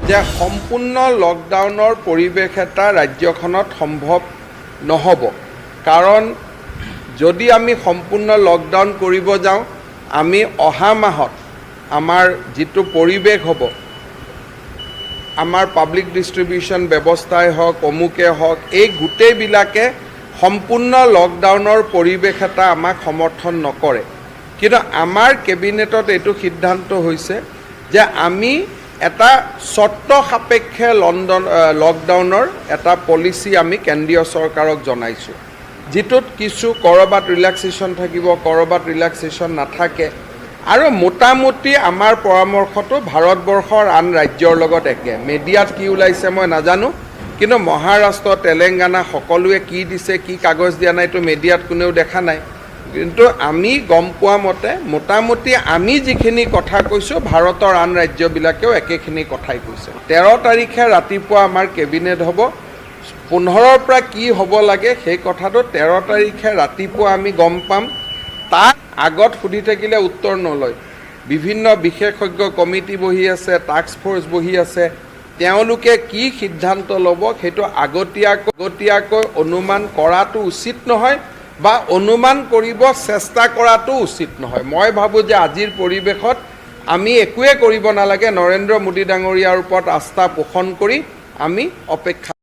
যে সম্পূৰ্ণ লকডাউনৰ পৰিৱেশ এটা ৰাজ্যখনত সম্ভৱ নহ'ব। কাৰণ যদি আমি সম্পূৰ্ণ লকডাউন কৰিব যাওঁ, আমি অহা মাহত আমাৰ যিটো পৰিৱেশ হ'ব, আমাৰ পাব্লিক ডিষ্ট্ৰিবিউশ্যন ব্যৱস্থাই হওক, অমুকে হওক, এই গোটেইবিলাকে সম্পূৰ্ণ লকডাউনৰ পৰিৱেশ এটা আমাক সমৰ্থন নকৰে। কিন্তু আমাৰ কেবিনেটত এইটো সিদ্ধান্ত হৈছে যে আমি এটা চৰ্ত সাপেক্ষে লকডাউনৰ এটা পলিচি আমি কেন্দ্ৰীয় চৰকাৰক জনাইছোঁ, যিটোত কিছু ক'ৰবাত ৰিলেক্সেশ্যন থাকিব, ক'ৰবাত ৰিলেক্সেশ্যন নাথাকে। আৰু মোটামুটি আমাৰ পৰামৰ্শটো ভাৰতবৰ্ষৰ আন ৰাজ্যৰ লগত একে। মিডিয়াত কি ওলাইছে মই নাজানো, কিন্তু মহাৰাষ্ট্ৰ, তেলেংগানা সকলোৱে কি দিছে, কি কাগজ দিয়া নাই, এইটো মিডিয়াত কোনেও দেখা নাই। কিন্তু আমি গম পোৱা মতে মোটামুটি আমি যিখিনি কথা কৈছোঁ, ভাৰতৰ আন ৰাজ্যবিলাকেও একেখিনি কথাই কৈছে। 13 তাৰিখে ৰাতিপুৱা আমাৰ কেবিনেট হ'ব। 15ৰ পৰা কি হ'ব লাগে, সেই কথাটো 13 তাৰিখে ৰাতিপুৱা আমি গম পাম। তাৰ আগত সুধি থাকিলে উত্তৰ নলয়। বিভিন্ন বিশেষজ্ঞ কমিটি বহি আছে, টাস্ক ফ'ৰ্চ বহি আছে। তেওঁলোকে কি সিদ্ধান্ত ল'ব, সেইটো আগতীয়াকৈ অনুমান কৰাটো উচিত নহয় বা অনুমান কৰিব চেষ্টা কৰাটো উচিত নহয়। মই ভাবোঁ যে আজিৰ পৰিৱেশত আমি একোৱে কৰিব নালাগে। নৰেন্দ্ৰ মোদী ডাঙৰীয়াৰ ওপৰত আস্থা পোষণ কৰি আমি অপেক্ষা